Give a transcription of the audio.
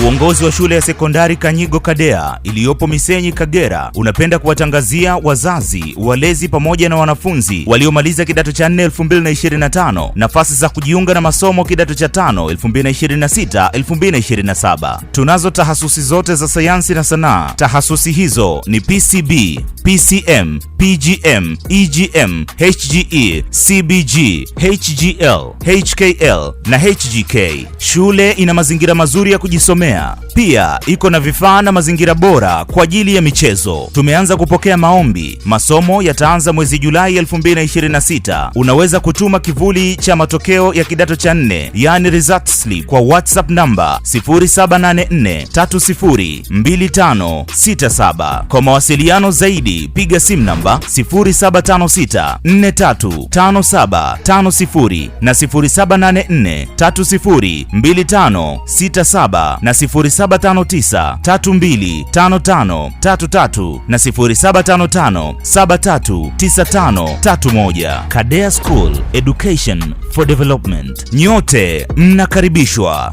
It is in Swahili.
Uongozi wa shule ya sekondari Kanyigo Kadea iliyopo Misenyi, Kagera, unapenda kuwatangazia wazazi, walezi pamoja na wanafunzi waliomaliza kidato cha 4 2025 nafasi za kujiunga na masomo kidato cha 5 2026 2027. Tunazo tahasusi zote za sayansi na sanaa. Tahasusi hizo ni PCB, PCM, PGM, EGM, HGE, CBG, HGL, HKL na HGK. Shule ina mazingira mazuri ya kujisomea. Pia iko na vifaa na mazingira bora kwa ajili ya michezo. Tumeanza kupokea maombi. Masomo yataanza mwezi Julai 2026. Unaweza kutuma kivuli cha matokeo ya kidato cha nne, yani result slip, kwa WhatsApp namba 0784302567. Kwa mawasiliano zaidi piga simu namba 0756435750 na 0784302567 na 0759325533 na 0755739531. Kadea School, Education for Development. Nyote mnakaribishwa.